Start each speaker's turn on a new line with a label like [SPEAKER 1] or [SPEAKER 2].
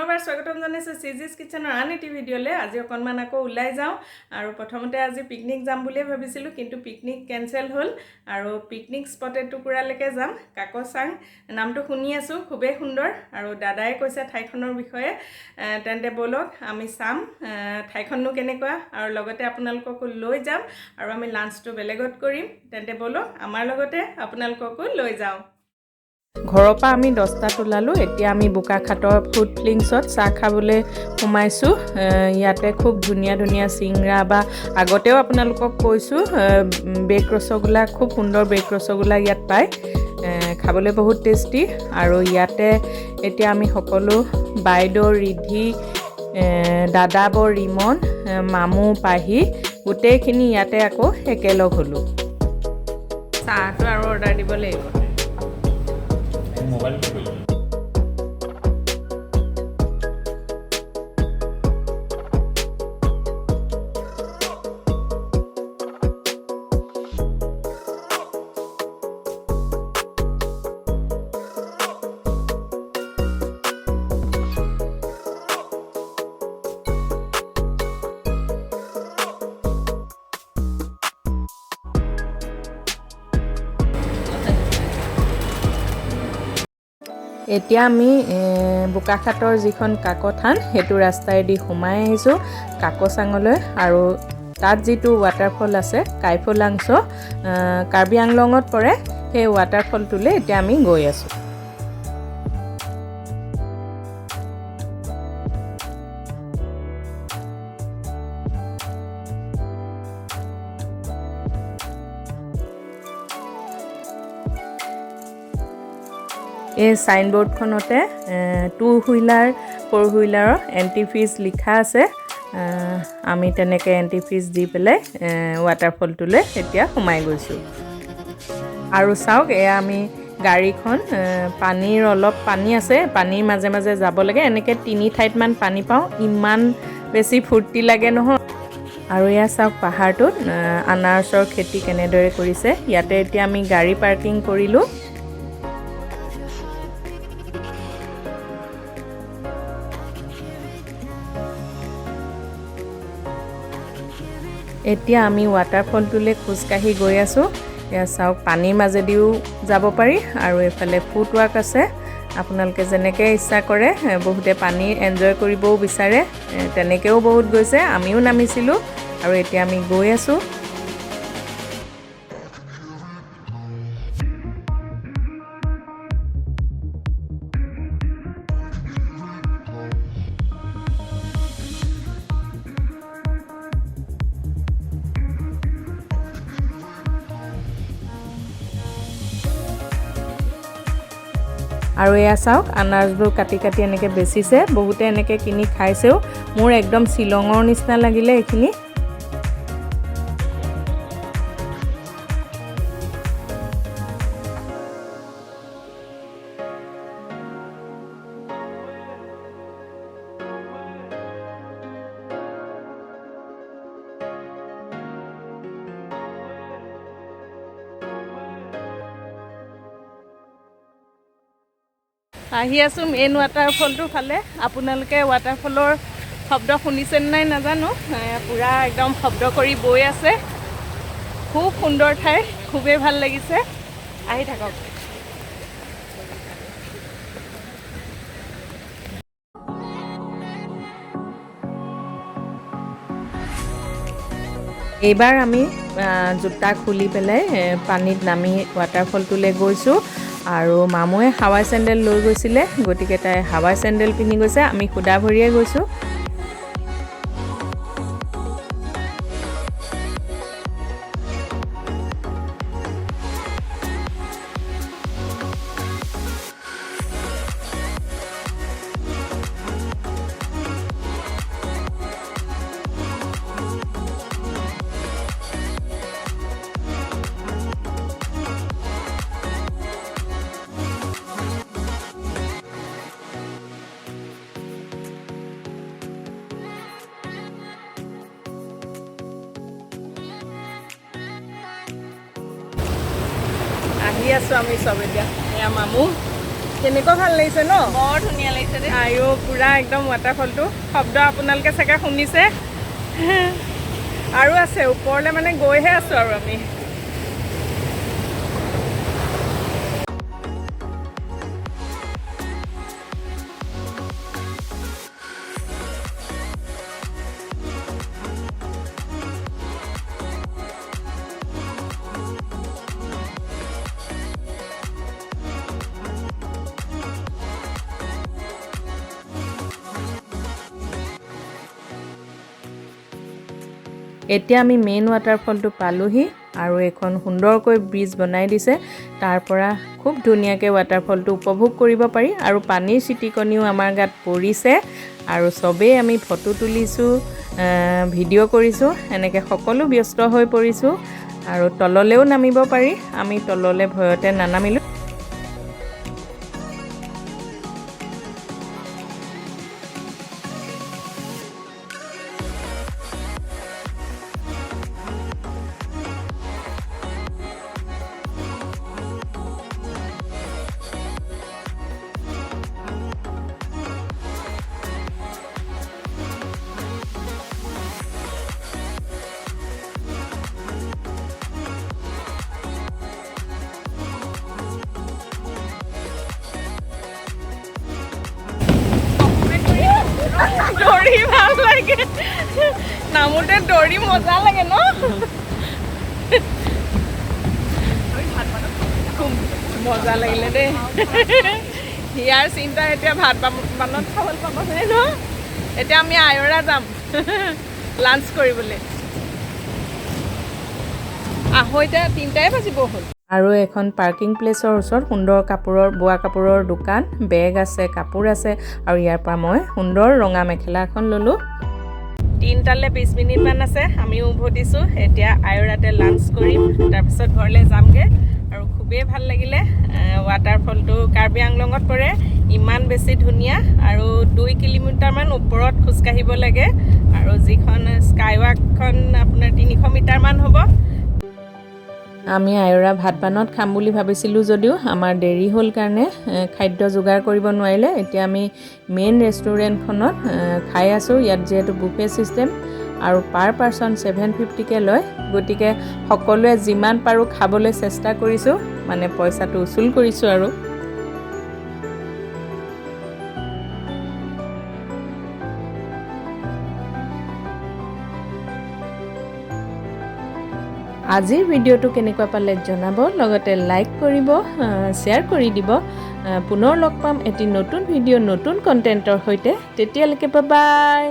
[SPEAKER 1] পুনৰবাৰ স্বাগতম জনাইছোঁ চিজিছ কিটচেনৰ আন এটি ভিডিঅ'লৈ। আজি অকণমান আকৌ ওলাই যাওঁ আৰু প্ৰথমতে আজি পিকনিক যাম বুলিয়ে ভাবিছিলোঁ, কিন্তু পিকনিক কেঞ্চেল হ'ল আৰু পিকনিক স্পট এটুকুৰালৈকে যাম। কাকচাং নামটো শুনি আছোঁ, খুবেই সুন্দৰ আৰু দাদাই কৈছে ঠাইখনৰ বিষয়ে। তেন্তে ব'লক আমি চাম ঠাইখননো কেনেকুৱা আৰু লগতে আপোনালোককো লৈ যাম আৰু আমি লাঞ্চটো বেলেগত কৰিম। তেন্তে ব'লক, আমাৰ লগতে আপোনালোককো লৈ যাওঁ। ঘৰৰ পৰা আমি 10টাত ওলালোঁ। এতিয়া আমি বোকাখাটৰ ফুড ফ্লিংছত চাহ খাবলৈ সোমাইছোঁ। ইয়াতে খুব ধুনীয়া ধুনীয়া চিংৰা বা আগতেও আপোনালোকক কৈছোঁ, বেক ৰসগোল্লা, খুব সুন্দৰ বেক ৰসগোল্লা ইয়াত পায়। খাবলৈ বহুত টেষ্টি। আৰু ইয়াতে এতিয়া আমি সকলো বাইদেউ, ৰিধি, দাদা বৰ, ৰিমন, মামু, পাহি গোটেইখিনি ইয়াতে আকৌ একেলগ হ'লোঁ। চাহটো আৰু অৰ্ডাৰ দিব লাগিব।
[SPEAKER 2] মোবাইল কি কৰিলি?
[SPEAKER 1] এতিয়া আমি বোকাখাটৰ যিখন কাকথান, সেইটো ৰাস্তাইদি সোমাই আহিছোঁ কাকচাঙলৈ আৰু তাত যিটো ৱাটাৰফল আছে, কাইফলাংছ, কাৰ্বি আংলঙত পৰে, সেই ৱাটাৰফলটোলৈ এতিয়া আমি গৈ আছোঁ। এই চাইনবৰ্ডখনতে টু হুইলাৰ, ফ'ৰ হুইলাৰৰ এণ্ট্ৰি ফিজ লিখা আছে। আমি তেনেকৈ এণ্ট্ৰি ফিজ দি পেলাই ৱাটাৰফলটোলৈ এতিয়া সোমাই গৈছোঁ। আৰু চাওক, এয়া আমি গাড়ীখন, পানীৰ অলপ পানী আছে, পানীৰ মাজে মাজে যাব লাগে। এনেকৈ তিনি ঠাইতমান পানী পাওঁ, ইমান বেছি ফূৰ্তি লাগে নহয়। আৰু এয়া চাওক, পাহাৰটোত আনাৰসৰ খেতি কেনেদৰে কৰিছে। ইয়াতে এতিয়া আমি গাড়ী পাৰ্কিং কৰিলোঁ। এতিয়া আমি ৱাটাৰফলটোলৈ খোজকাঢ়ি গৈ আছোঁ। এয়া চাওক, পানীৰ মাজেদিও যাব পাৰি আৰু এইফালে ফুটৱাক আছে। আপোনালোকে যেনেকৈ ইচ্ছা কৰে। বহুতে পানী এনজয় কৰিবও বিচাৰে, তেনেকৈও বহুত গৈছে, আমিও নামিছিলোঁ আৰু এতিয়া আমি গৈ আছোঁ। আৰু এয়া চাওক, আনাৰসবোৰ কাটি কাটি এনেকৈ বেচিছে, বহুতে এনেকৈ কিনি খাইছেও। মোৰ একদম শ্বিলঙৰ নিচিনা লাগিলে এইখিনি। আহি আছোঁ মেইন ৱাটাৰফলটোৰ ফালে। আপোনালোকে ৱাটাৰফলৰ শব্দ শুনিছেনে নাই নাজানো, পূৰা একদম শব্দ কৰি বৈ আছে। খুব সুন্দৰ ঠাই, খুবেই ভাল লাগিছে। আহি থাকক। এইবাৰ আমি জোতা খুলি পেলাই পানীত নামি ৱাটাৰফলটোলৈ গৈছোঁ আৰু মামুৱে হাৱাই চেণ্ডেল লৈ গৈছিলে, গতিকে তাই হাৱাই চেণ্ডেল পিন্ধি গৈছে। আমি সুদা ভৰিয়ে গৈছোঁ। আহি আছোঁ আমি চব এতিয়া। এয়া মামু। কেনেকুৱা ভাল লাগিছে ন?
[SPEAKER 2] বৰ ধুনীয়া লাগিছে দেই।
[SPEAKER 1] আইঅ, পূৰা একদম ৱাটাৰফলটো শব্দ আপোনালোকে চাগে শুনিছে। আৰু আছে ওপৰলৈ, মানে গৈহে আছোঁ আৰু আমি। এতিয়া আমি মেইন ৱাটাৰফলটো পালোহি আৰু এখন সুন্দৰকৈ ব্ৰিজ বনাই দিছে, তাৰ পৰা খুব ধুনীয়াকৈ ৱাটাৰফলটো উপভোগ কৰিব পাৰি। আৰু পানীৰ চিটিকনিও আমাৰ গাত পৰিছে আৰু চবেই আমি ফটো তুলিছোঁ, ভিডিঅ' কৰিছোঁ, এনেকৈ সকলো ব্যস্ত হৈ পৰিছোঁ। আৰু তললৈও নামিব পাৰি, আমি তললৈ ভয়তে নানামিলোঁ। দৌৰি ভাল লাগে, নামোতে দৌৰি মজা লাগে ন? খুব মজা লাগিলে দেই। ইয়াৰ চিন্তা এতিয়া ভাত বানত খাবলৈ পাব ন। এতিয়া আমি আয়ৰা যাম লাঞ্চ কৰিবলৈ। আঢ়ৈটা তিনিটাই বাজিব হ'ল। আৰু এখন পাৰ্কিং প্লেচৰ ওচৰত সুন্দৰ কাপোৰৰ, বোৱা কাপোৰৰ দোকান, বেগ আছে, কাপোৰ আছে। আৰু ইয়াৰ পৰা মই সুন্দৰ ৰঙা মেখেলা এখন ল'লোঁ। 3টালৈ 20 মিনিটমান আছে, আমিও উভতিছোঁ। এতিয়া আয়ৰাতে লাঞ্চ কৰিম, তাৰপিছত ঘৰলৈ যামগৈ। আৰু খুবেই ভাল লাগিলে। ৱাটাৰফলটো কাৰ্বি আংলঙত পৰে, ইমান বেছি ধুনীয়া। আৰু 2 কিলোমিটাৰমান ওপৰত খোজকাঢ়িব লাগে আৰু যিখন স্কাই ৱাকখন আপোনাৰ 300 মিটাৰমান হ'ব। আমি আয়ৰা ভাত বানত খাম বুলি ভাবিছিলোঁ যদিও আমাৰ দেৰি হ'ল কাৰণে খাদ্য যোগাৰ কৰিব নোৱাৰিলে। এতিয়া আমি মেইন ৰেষ্টুৰেণ্টখনত খাই আছোঁ। ইয়াত যিহেতু বুফে ছিষ্টেম আৰু পাৰ পাৰ্চন 750কৈ লয়, গতিকে সকলোৱে যিমান পাৰোঁ খাবলৈ চেষ্টা কৰিছোঁ, মানে পইচাটো উচুল কৰিছোঁ। আৰু আজিৰ ভিডিঅ'টো কেনেকুৱা পালে জনাব, লগতে লাইক কৰিব, শ্বেয়াৰ কৰি দিব। পুনৰ লগ পাম এটি নতুন ভিডিঅ', নতুন কণ্টেণ্টৰ সৈতে। তেতিয়ালৈকে বাই।